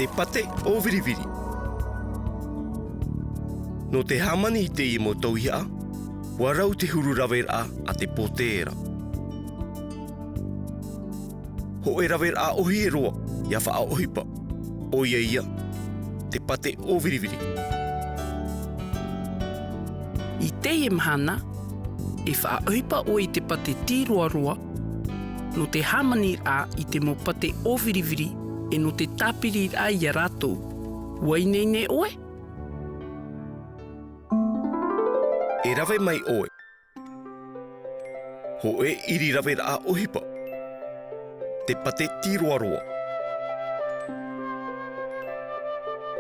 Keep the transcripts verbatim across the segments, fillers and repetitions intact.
Te pate ʻōviriviri. Nō te hāmani i teie mau tauihaʻa, ʻua rau te huru raveraʻa a te pōtēra. Hōʻē raveraʻa ʻōhie roa ʻia faʻaʻohipa, ʻoia ia, te pate ʻōviriviri. I teie mahana, e faʻaʻohipa ʻoe i te pate tīroaroa, nō te hāmaniraʻa i te mau pate ʻōviriviri, e nō te tāpiriraʻa ia rātou. ʻUa ineine ʻoe? E rave mai ʻoe. Hōʻē ʻiri raveraʻa ʻohipa. Te pate tīroaroa.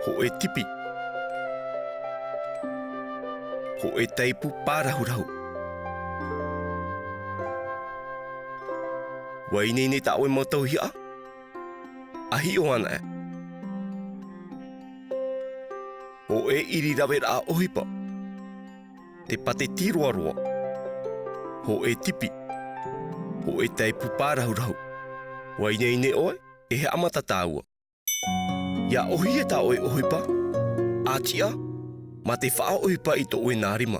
Hōʻē tipi. Hōʻē taipu pārahurahu. ʻUa ineine tā ʻoe mau tauihaʻa? ʻA hiʻo anaʻe. Hōʻē ʻiri raveraʻa ʻohipa. Te pate tīroaroa. Hōʻē tipi. Hōʻē taipu pārahurahu. ʻUa ineine ʻoe, e haʻamata tāua. ʻIa ʻōhie tā ʻoe ʻohipa, ʻa tiʻa, mā te faʻaʻohipa i tō ʻoe nā rima.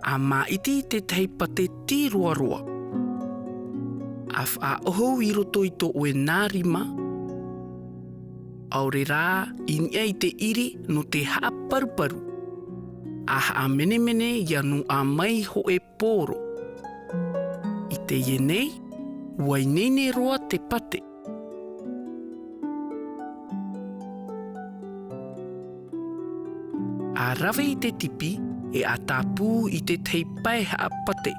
ʻA māʻiti i te tahi pate tīroaroa. ʻA faʻaʻohu i roto i tō ʻoe nā rima. ʻAore rā, i niʻa i te ʻiri nō te haʻaparuparu. ʻA haʻamenemene ʻia noaʻa mai hōʻē pōro. I teie nei, ʻua ineine roa te pate. ʻA rave i te tipi, e ʻa tāpū i te tahi pae haʻapate.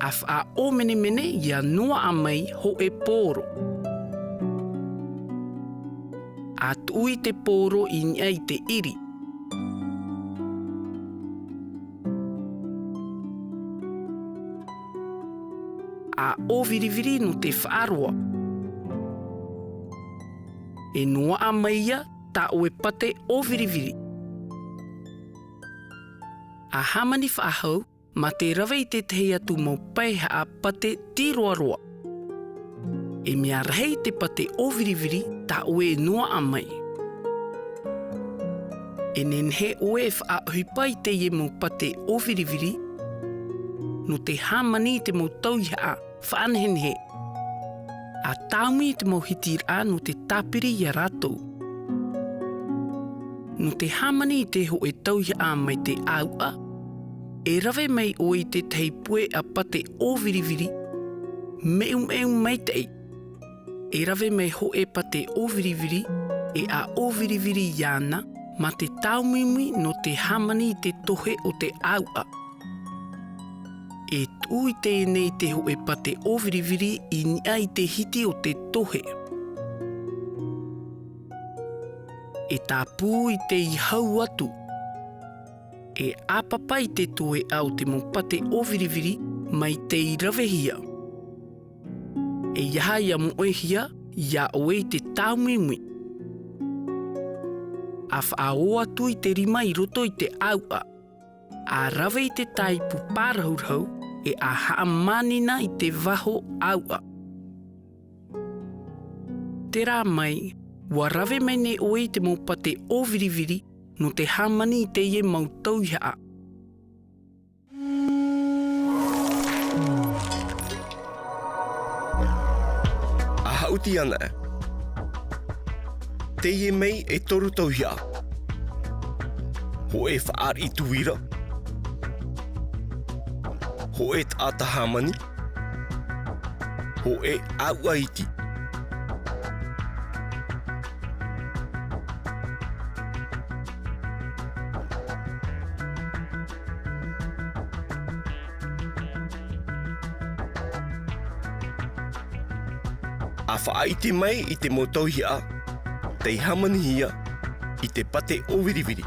ʻA faʻaʻōmenemene ʻia noaʻa mai hōʻē pōro. ʻA tuʻu i te pōro i niʻa i te ʻiri. ʻA ʻōviriviri nō te faʻaroa. E noaʻa mai ia tā ʻoe pate ʻōviriviri. ʻA hāmani faʻahou, mā te rave i te tahi atu mau pae haʻapate tīroaroa. E mea rahi te pate ʻōviriviri tā ʻoe e noaʻa mai. E nehenehe ʻoe e faʻaʻohipa i teie mau pate ʻōviriviri, nō te hāmani i te mau tauihaʻa faʻanehenehe. ʻA tāumi i te mau hitiraʻa nō te tāpiri ia rātou. Nō te hāmani i te hōʻē tauihaʻa mai te ʻāuʻa, e rave mai ʻoe i te tahi pueʻa pate ʻōviriviri, meumeu maitaʻi. E rave mai hōʻē pate ʻōviriviri, e ʻa ʻōviriviri iāna, mā te tāuimui nō te hāmani i te tohe o te ʻāuʻa. E tuʻu i teie nei te hōʻē pate ʻōviriviri i niʻa i te hiti o te tohe. E tāpū i tei hau atu. E ʻāpapa i te toeʻa o te mau pate ʻōviriviri mai tei ravehia. E ʻeiaha ʻia moʻehia ia ʻoe i te tāuimui. ʻA faʻaō atu i te rima i roto i te ʻāuʻa. ʻA rave i te taipu pārahurahu, e ʻa haʻamānina i te vaho ʻāuʻa. Terā mai, ʻua rave mai nei ʻoe i te mau pate ʻōviriviri, nō te hāmani i teie mau tauihaʻa. ʻA haʻuti anaʻe. Teie mai e toru tauihaʻa. Hōʻē fāriʻi tuira. Hōʻē taʻata hāmani. Hōʻē ʻāuʻa iti. ʻA faʻaʻite mai i te mau tauihaʻa, tei hāmanihia i te pate ʻōviriviri.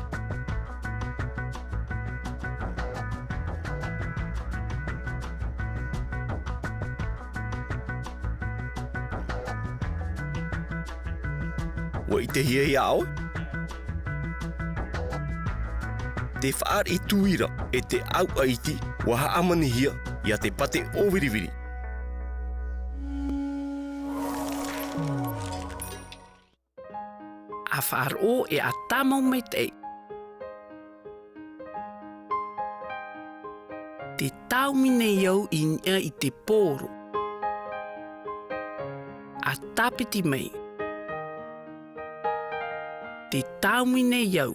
ʻUa ʻitehia ʻoe? Te fāriʻi tuira e te ʻāuʻa iti ʻua haʻamanihia ia te pate ʻōviriviri. ʻA faʻaroʻo e ʻa tāmau maitaʻi. Tē taumi nei au i niʻa i te poro. ʻA tāpiti mai. Tē taumi nei au.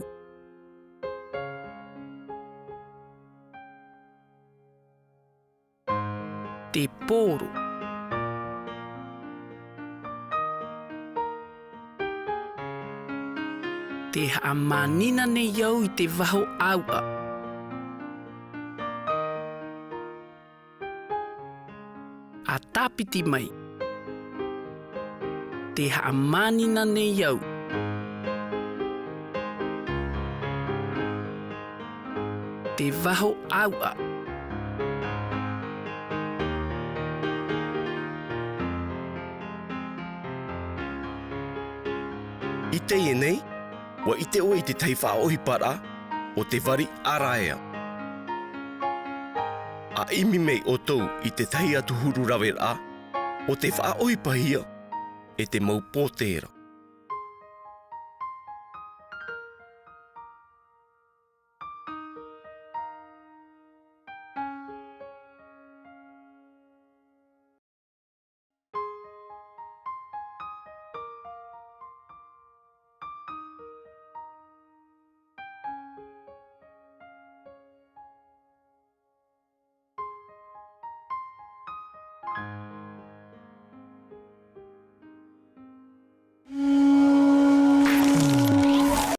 Te poro. Tē haʻamānina nei au i te vaho ʻāuʻa. ʻA tāpiti mai. Tē haʻamānina nei au. Te vaho ʻāuʻa. I teie nei, ʻua ʻite ʻoe i te tahi faʻaʻohiparaʻa o te vari ʻaraea. ʻA ʻimi mai ʻoutou i te tahi atu huru raveraʻa o te faʻaʻohipahia e te mau pōtēra.